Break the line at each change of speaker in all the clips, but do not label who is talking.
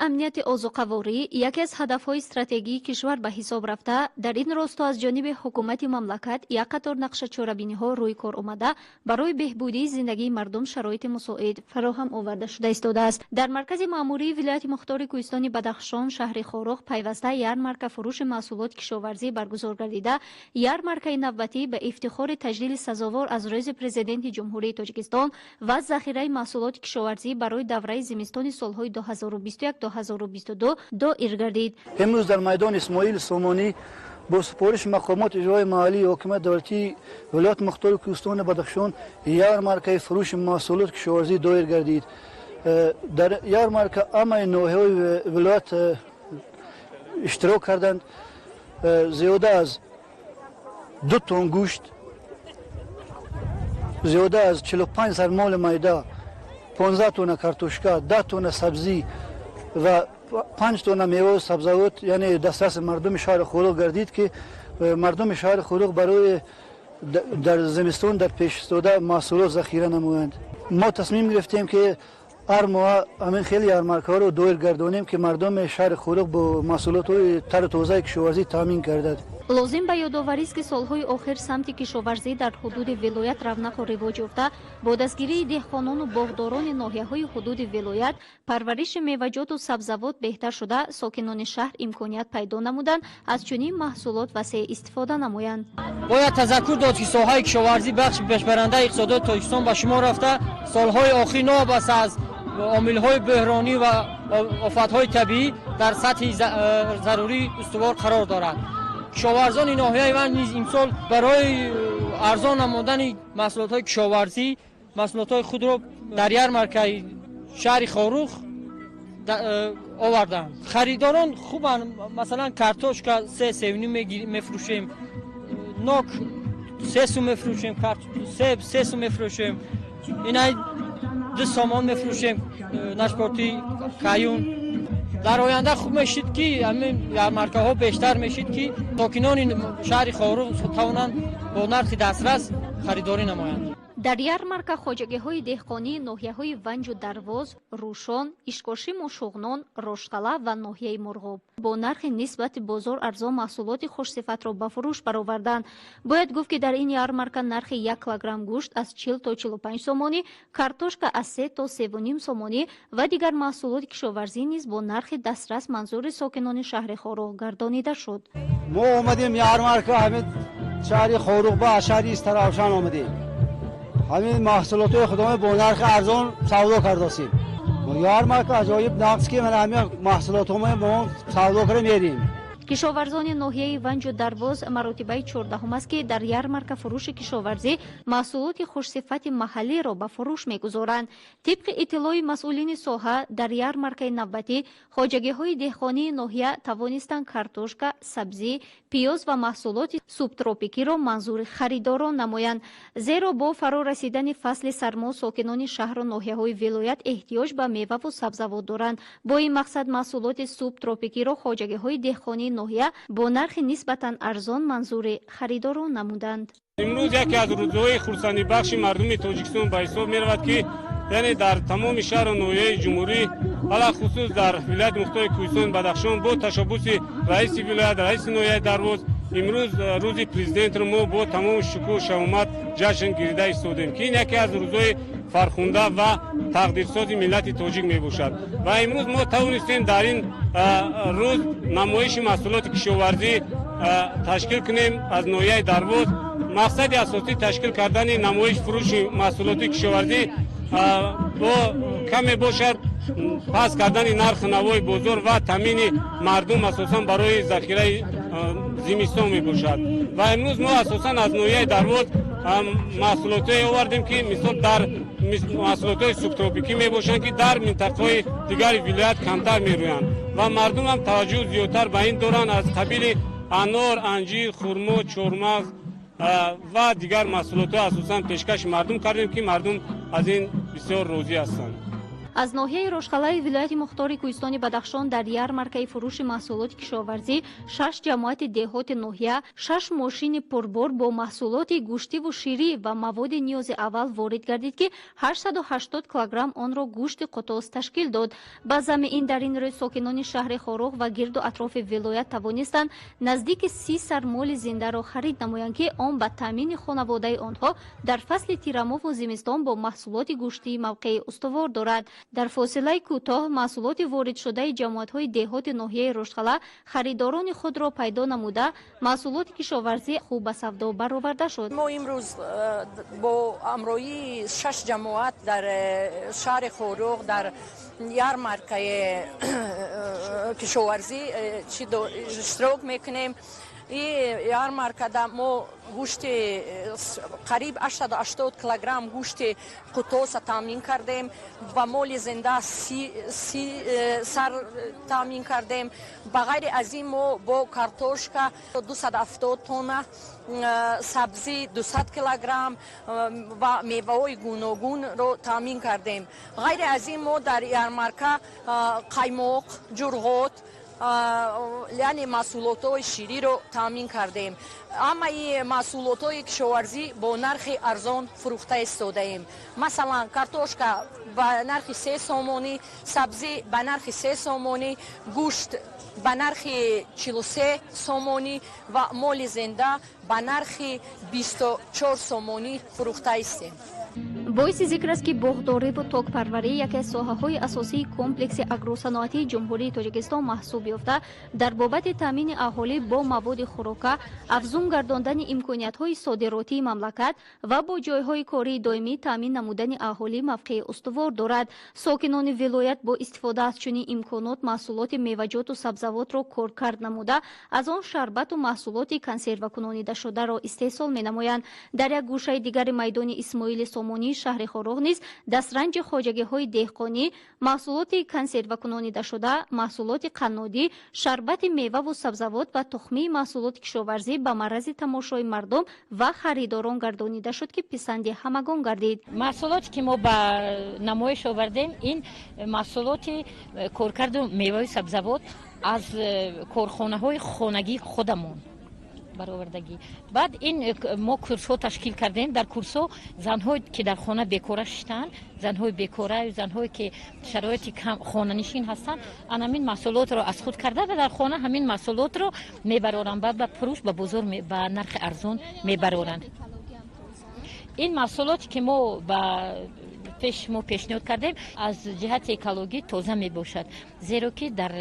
Амнияти озуқаворӣ яке аз ҳадафҳои стратегии кишвар ба ҳисоб рафта, дар ин росто аз ҷониби ҳукумати мамлакат як қатор нақшачорабиниҳо рӯи кор омада, барои беҳбудии зиндагии мардум шароити мусоид фароҳам оварда шуда истодааст. Дар маркази маъмурии вилояти мухтори кӯҳистони Бадахшон, шаҳри Хоруғ, пайваста ярмарка фурӯши маҳсулоти кишоварзӣ баргузор гардида, ярмаркаи навбатӣ ба ифтихори таҷлили сазовор аз Рӯзи Президенти Ҷумҳурии Тоҷикистон ва захираи маҳсулоти кишоварзӣ барои давраи зимистони солҳои 2021-2022 доир гардид.
Имрӯз дар майдони Исмоил Сомонӣ бо супориши мақомоти иҷрои маҳаллии ҳокимияти давлатии вилояти мухтори кӯҳистони Бадахшон ярмаркаи фурӯши маҳсулоти кишоварзӣ доир гардид. Дар ярмарка ҳамаи ноҳияҳои вилоят иштирок карданд. Зиёда аз 2 тонн гӯшт, зиёда аз 45 сар моли майда, 15 тонна картошка, 10 тонна сабзӣ ва 5 тонна меваву сабзавот, яъне дастраси мардуми шаҳри Хоруғ гардид, ки мардуми шаҳри Хоруғ барои дар зимистон дар пешистода маҳсулот захира намоянд. Мо тасмим гирифтем, ки ҳар моҳ ҳамин хеле ярмаркаҳоро доир гардонем, ки мардуми шаҳри Хоруғ бо маҳсулотҳои тару тозаи кишоварзӣ таъмин гардад.
Лозим ба ёдоварист, ки солҳои охир самти кишоварзӣ дар ҳудуди вилоят равнақу ривоҷ ёфта, бо дастгирии деҳқонону боғдорони ноҳияҳои ҳудуди вилоят парвариши меваҷоту сабзавот беҳтар шуда, сокинони шаҳр имконият пайдо намуданд, аз чунин маҳсулот васеъ истифода намоянд.
Бояд тазаккур дод, ки соҳаи кишоварзӣ бахши пешбарандаи иқтисодиёти Тоҷикистон ба шумор рафта, солҳои охир новобаста аз омилҳои бӯҳронӣ ва офатҳои табиӣ дар сатҳи зарурӣ устувор қарор дорад. Кишоварзони ноҳияи Ванҷ низ имсол барои арзон намудани маҳсулотҳои кишоварзӣ маҳсулотҳои худро дар ярмаркаи шаҳри Хоруғ оварданд. Харидорон хубанд. Масалан, картошка се, севним мефурӯшем, нок 3 сум мефурӯшем, себ 3 сум мефурӯшем, инай 2 сомон мефурӯшем, нашпорти каюн. Дар оянда хуб мешид, ки ҳамин ярмаркаҳо бештар мешид, ки сокинони шаҳри Хоруғ тавонанд бо нархи дастрас харидорӣ намоянд.
Дар ярмарка хоҷагиҳои деҳқонии ноҳияҳои Ванҷу Дарвоз, Рӯшон, Ишкошиму Шуғнон, Роштқалъа ва ноҳияи Мурғоб бо нархи нисбати бозор арзон маҳсулоти хушсифатро ба фурӯш бароварданд. Бояд гуфт, ки дар ин ярмарка нархи 1 килограмм гӯшт аз 40 то 45 сомонӣ, картошка аз 3 то 3,5 сомонӣ ва дигар маҳсулоти кишоварзӣ низ бо нархи дастрас манзури сокинони шаҳри Хоруғ гардонида шуд.
Мо омадем ярмарка ҳамин шаҳри Хоруғ, ба шаҳри Истаравшан омадем. Ҳамин маҳсулотҳои худомо бо нархи арзон савдо кардосем. Ярмарка аҷоиб нақс, ки мана ҳамин маҳсулотҳомо мо савдо карда мерем.
Кишоварзони ноҳияи Ванҷу Дарвоз маротибаи 14-ум аст, ки дар ярмарка фурӯши кишоварзӣ маҳсулоти хушсифати маҳаллиро ба фурӯш мегузоранд. Тибқи иттилои масъулини соҳа, дар ярмаркаи навбатӣ хоҷагиҳои деҳқонии ноҳия тавонистанд картошка, сабзӣ, пиёз ва маҳсулоти субтропикиро манзури харидорон намоянд, зеро бо фаро расидани фасли сармо сокинони шаҳру ноҳияҳои вилоят эҳтиёҷ ба меваву сабзавот доранд. Бо ин мақсад маҳсулоти субтропикиро хоҷагиҳои деҳқонии ноҳия бо нархи нисбатан арзон манзури харидорон намуданд.
Имрӯз яке аз рӯзҳои хурсандибахши мардуми Тоҷикистон ба ҳисоб меравад, ки яъне дар тамоми шаҳру ноҳияи ҷумҳурӣ, алахусус дар вилояти мухтори кӯҳистони Бадахшон, бо ташаббуси раиси вилоят, раиси ноҳияи Дарвоз имрӯз Рӯзи Президентро мо бо тамоми шукӯҳу шаҳомат ҷашн гирида истодем, ки ин яке аз рӯзҳои фархунда ва тақдирсози миллати тоҷик мебошад. Ва имрӯз мо тавонистем дар ин рӯз намоиши маҳсулоти кишоварзӣ ташкил кунем аз ноҳияи Дарвоз. Мақсади асосӣ ташкил кардани намоиш фурӯши маҳсулоти кишоварзӣ бо каме бошад паст кардани нархи навои бозор ва таъмини мардум асосан барои захираи зимистон мебошад. Ва имрӯз мо асосан аз ноҳияи Дарвоз маҳсулотое овардем, ки мисол дар маҳсулотҳои субтропикӣ мебошанд, ки дар минтақаҳои дигари вилоят камтар мерӯянд ва мардумам таваҷҷӯҳ зиёдтар ба ин доранд, аз қабили анор, анҷир, хурмо, чормағз ва дигар маҳсулотҳо асосан пешкаши мардум кардем, ки мардум аз ин бисёр розӣ ҳастанд.
Аз ноҳияи Рошхалаи вилояти мухтори Кӯҳистони Бадахшон дар ярмаркаи фурӯши маҳсулоти кишоварзӣ шаш ҷамоати деҳоти ноҳия шаш мошини пурбор бо маҳсулоти гӯштиву ширӣ ва маводи ниёзи аввал ворид гардид, ки 880 килограмм онро гӯшти қутоз ташкил дод. Ба замми ин дар ин рӯз сокинони шаҳри Хоруғ ва гирду атрофи вилоят тавонистанд наздики 30 сар моли зиндаро харид намоянд, ки он ба таъмини хонаводаи онҳо дар фасли тирамоҳу зимистон бо маҳсулоти гӯштии мавқеи устувор дорад. Дар фосилаи кӯтоҳ маҳсулоти воридшудаи ҷамоатҳои деҳоти ноҳияи Рошхала харидорони худро пайдо намуда, маҳсулоти кишоварзӣ хуб ба савдо бароварда шуд.
Мо имрӯз бо ҳамроҳии шаш ҷамоат дар шаҳри Хоруғ дар ярмаркаи кишоварзӣ иштирок мекунем. И ярмаркада мо гӯшти қариб 880 килограмм гӯшти қутоса таъмин кардем ва моли зинда 30 сар таъмин кардем. Ба ғайри аз ин мо бо картошка 270 тонна, сабзӣ 200 килограмм ва меваҳои гуногунро таъмин кардем. Ғайри аз ин мо дар ярмарка қаймоқ, ҷурғот, яъне маҳсулотҳои шириро таъмин кардем. Ҳамаи маҳсулотҳои кишоварзӣ бо нархи арзон фурӯхта истодаем. Масалан, картошка ба нархи 3 сомонӣ, сабзӣ ба нархи 3 сомонӣ, гӯшт ба нархи 43 сомонӣ ва моли зинда ба нархи 24 сомонӣ фурӯхта истем.
Боиси зикр аст, ки боғдориву токпарварӣ яке аз соҳаҳои асосии комплекси агросаноатии Ҷумҳурии Тоҷикистон маҳсуб ёфта, дар бобати таъмини аҳолӣ бо маводи хӯрока, афзун гардондани имкониятҳои содиротии мамлакат ва бо ҷойҳои кории доимӣ таъмин намудани аҳолӣ мавқеи устувор дорад. Сокинони вилоят бо истифода аз чунин имконот маҳсулоти меваҷоту сабзавотро коркард намуда, аз он шарбату маҳсулоти консервакунонидашударо истеҳсол менамоянд. Дар як гӯшаи дигари майдони Исмоили Сомонии шаҳри Хоруғ низ дастранҷи хоҷагиҳои деҳқонӣ, маҳсулоти консервакунонидашуда, маҳсулоти қаннодӣ, шарбати меваву сабзавот ва тухмии маҳсулоти кишоварзӣ ба маррази тамошои мардум ва харидорон гардонида шуд, ки писанди ҳамагон гардид.
Маҳсулоте ки мо ба намоиш овардем, ин маҳсулоти коркарду меваи сабзавот аз корхонаҳои хонагии худамон баровардагӣ. Баъд ин мо курсҳо ташкил кардем. Дар курсҳо занҳое ки дар хона бекора шиштаанд, занҳои бекора, занҳое ки шароити хонанишин ҳастанд, ан ҳамин маҳсулотро аз худ карда ва дар хона ҳамин маҳсулотро мебароранд, баъд ба фурӯш ба бозор ба нархи арзон мебароранд. Ин маҳсулоте ки мо ба пеш мо пешниҳод кардем, аз ҷиҳати экологӣ тоза мебошад, зеро ки дар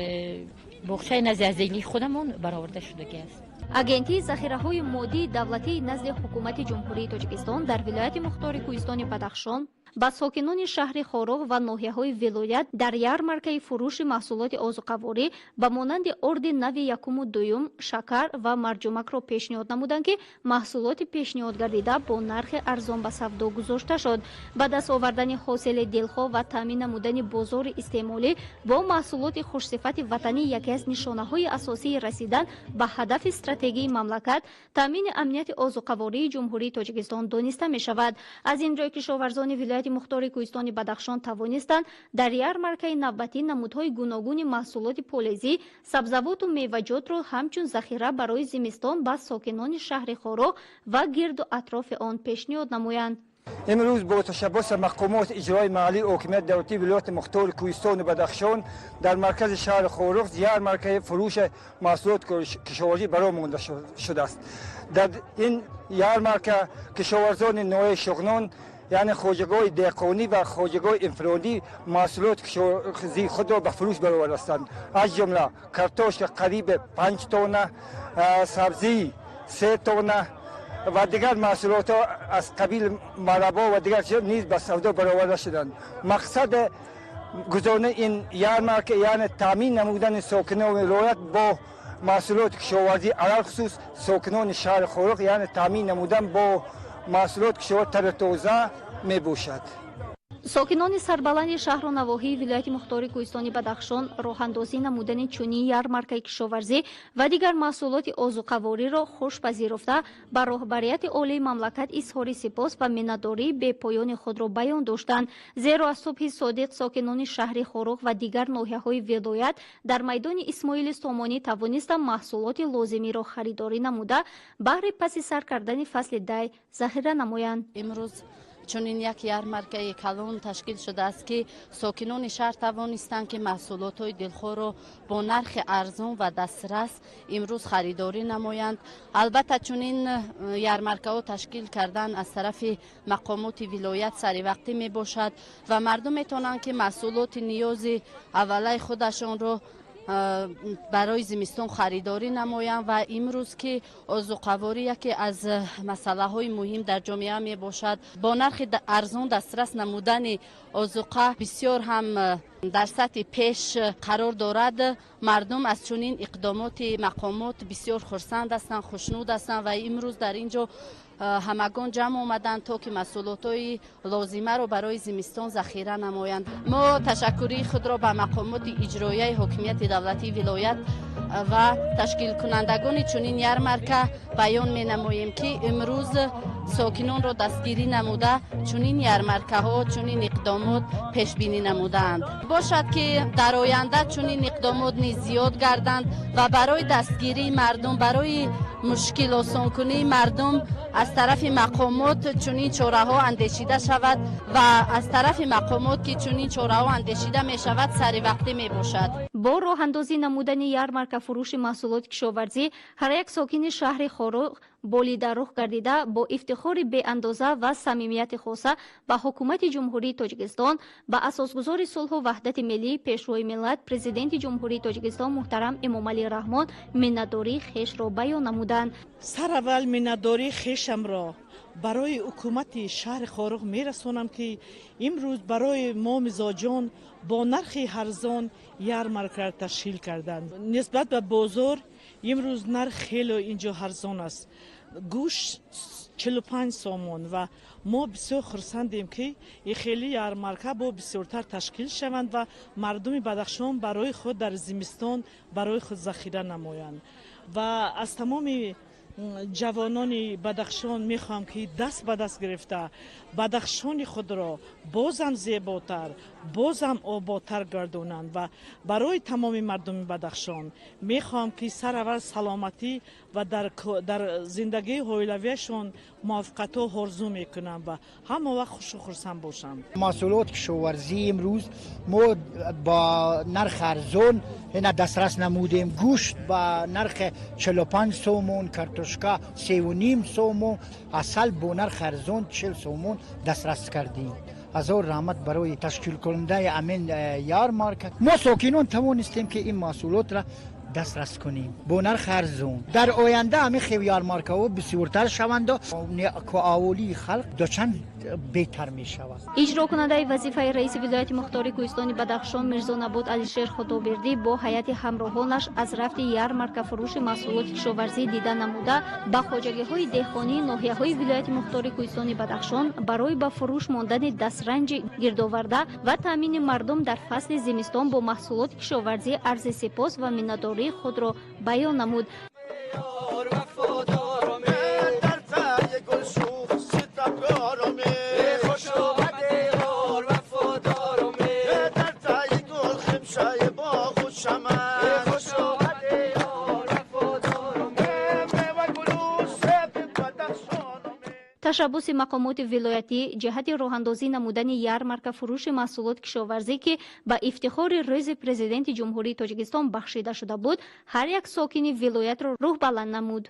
боғчаи назди азелии худамон бароварда шудагӣ аст.
Агентии захираҳои моддии давлатии назди Ҳукумати Ҷумҳурии Тоҷикистон дар вилояти мухтори Кӯҳистони Бадахшон ба сокинони шаҳри Хоруғ ва ноҳияҳои вилоят дар ярмаркаи фурӯши маҳсулоти озуқаворӣ ба монанди орди нави якуму дуюм, шакар ва марҷумакро пешниҳод намуданд, ки маҳсулоти пешниҳодгардида бо нархи арзон ба савдо гузошта шуд. Ба даст овардани ҳосили дилхоҳ ва таъмин намудани бозори истеъмолӣ бо маҳсулоти хушсифати ватанӣ яке аз нишонаҳои асосии расидан ба ҳадафи стратегии мамлакат, таъмини амнияти озуқавории Ҷумҳурии Тоҷикистон дониста мешавад. Аз ин рӯй кишоварзони вилояти мухтори Кӯҳистони Бадахшон тавонистанд дар ярмаркаи навбатӣ намудҳои гуногуни маҳсулоти полезӣ, сабзавоту меваҷотро ҳамчун захира барои зимистон ба сокинони шаҳри Хоруғ ва гирду атрофи он пешниҳод намоянд.
Имрӯз бо ташаббуси мақомоти иҷрои маҳаллии ҳокимияти давлатии вилояти мухтори Кӯҳистони Бадахшон дар маркази шаҳри Хоруғ ярмаркаи фурӯши маҳсулоти кишоварзӣ бароҳ монда шудааст. Дар ин ярмарка кишоварзони ноҳияи Шуғнон, яъне хоҷагиҳои деҳқонӣ ва хоҷагиҳои инфиродӣ, маҳсулоти кишоварзии худро ба фурӯш баровардастанд. Аз ҷумла картошка қариби 5 тонна, сабзӣ 3 тонна ва дигар маҳсулотҳо аз қабили марабо ва дигар чизо низ ба савдо бароварда шуданд. Мақсади гузорани ин ярмарка, яъне таъмин намудани сокинони вилоят бо маҳсулоти кишоварзӣ, алалхусус сокинони шаҳри Хоруғ, яъне таъмин намудан бо маҳсулоти кишоварзӣ тару тоза мебошад.
Сокинони сарбаланди шаҳру навоҳии вилояти мухтори Кӯҳистони Бадахшон роҳандозӣ намудани чунин ярмаркаи кишоварзӣ ва дигар маҳсулоти озуқавориро хуш пазируфта, ба роҳбарияти олии мамлакат изҳори сипос ва миннатдории бепоёни худро баён доштанд. Зеро аз субҳи содиқ сокинони шаҳри Хоруғ ва дигар ноҳияҳои вилоят дар майдони Исмоили Сомонӣ тавонистанд маҳсулоти лозимиро харидорӣ намуда, баҳри паси сар кардани фасли дай захира намоянд.
Имрӯз чунин як ярмаркаи калон ташкил шудааст, ки сокинони шаҳр тавонистанд, ки маҳсулотҳои дилхоҳро бо нархи арзон ва дастрас имрӯз харидорӣ намоянд. Албатта, чунин ярмаркаҳо ташкил кардан аз тарафи мақомоти вилоят саривақтӣ мебошад ва мардум метавонанд, ки маҳсулоти ниёзи аввалаи худашонро барои зимистон харидорӣ намоянд. Ва имрӯз, ки озуқаворӣ яке аз масъалаҳои муҳим дар ҷомеа мебошад, бо нархи арзон дастрас намудани озуқа бисёр ҳам дар сатҳи пеш қарор дорад. Мардум аз чунин иқдомоти мақомот бисёр хурсанд ҳастанд, хушнуд ҳастанд ва имрӯз дар ин ҷо ҳамагон ҷамъ омаданд, то ки маҳсулотҳои лозимаро барои зимистон захира намоянд. Мо ташаккурии худро ба мақомоти иҷроияи ҳокимияти давлатии вилоят ва ташкилкунандагони чунин ярмарка баён менамоем, ки имрӯз сокинонро дастгирӣ намуда, чунин ярмаркаҳо, чунин иқдомот пешбинӣ намудаанд. Бошад, ки дар оянда чунин иқдомот низ зиёд гарданд ва барои дастгирии мардум, барои мушкил осонкунии мардум аз тарафи мақомот чунин чораҳо андешида шавад ва аз тарафи мақомот ки чунин чораҳо андешида мешавад, саривақтӣ мебошад.
Бо роҳандозӣ намудани ярмарка фурӯши маҳсулоти кишоварзӣ ҳар як сокини шаҳри Хоруғ болидарух гардида, бо ифтихори беандоза ва самимияти хоса ба ҳукумати Ҷумҳурии Тоҷикистон, ба асосгузори сулҳу ваҳдати миллӣ, Пешвои миллат, Президенти Ҷумҳурии Тоҷикистон муҳтарам Эмомалӣ Раҳмон миннатдории хешро баён намуданд.
Сараввал миннатдории хешамро барои ҳукумати шаҳри Хоруғ мерасонам, ки имрӯз барои мо мизоҷон бо нархи ҳарзон ярмарка ташкил карданд. Нисбат ба бозор имрӯз нарх хеле инҷо ҳарзон аст, гӯшт 45 сомон, ва мо бисёр хурсандем, ки хеле ярмарка бо бисёртар ташкил шаванд ва мардуми Бадахшон барои худ дар зимистон барои худ захира намоянд. Ва аз тамоми ҷавонони Бадахшон мехоҳам, ки даст ба даст гирифта Бадахшони худро бозам зеботар, бозам ободтар гардонанд. Ва барои тамоми мардуми Бадахшон мехоҳам, ки сараввал саломатӣ ва дар зиндагии оилавиашон муваффақиятҳо орзу мекунам ва ҳама вақт хушу хурсанд бошанд.
Маҳсулот кишоварзӣ имрӯз мо бо нарх арзон ина дастрас намудем. Гӯшт ба нархи 45 сомон, картошка 3,5 сомон, асал бо нарх арзон 40 сомон дастрас кардем. Ҳазор раҳмат барои ташкилкунандаи амин ярмарка. Мо сокинон тавонистем, ки ин маҳсулотро дастрас кунем бо нарх арзон. Дар оянда ҳамин хел ярмаркаҳо бисёртар шаванд, аҳолии халқ дучанд беҳтар мешавад.
Иҷрокунандаи вазифаи раиси вилояти мухтори Кӯҳистони Бадахшон Мирзонабод Алишер Худобердӣ бо ҳайати ҳамроҳонаш аз рафти ярмарка фурӯши маҳсулоти кишоварзӣ дида намуда, ба хоҷагиҳои деҳқонии ноҳияҳои вилояти мухтори Кӯҳистони Бадахшон барои ба фурӯш мондани дастранҷи гирдоварда ва таъмини мардум дар фасли зимистон бо маҳсулоти кишоварзӣ арзи сипос ва миннатдории худро баён намуд. Ташаббуси мақомоти вилоятӣ ҷиҳати роҳандозӣ намудани ярмарка фурӯши маҳсулоти кишоварзӣ, ки ба ифтихори рӯзи Президенти Ҷумҳурии Тоҷикистон бахшида шуда буд, ҳар як сокини вилоятро рӯҳбаланд намуд.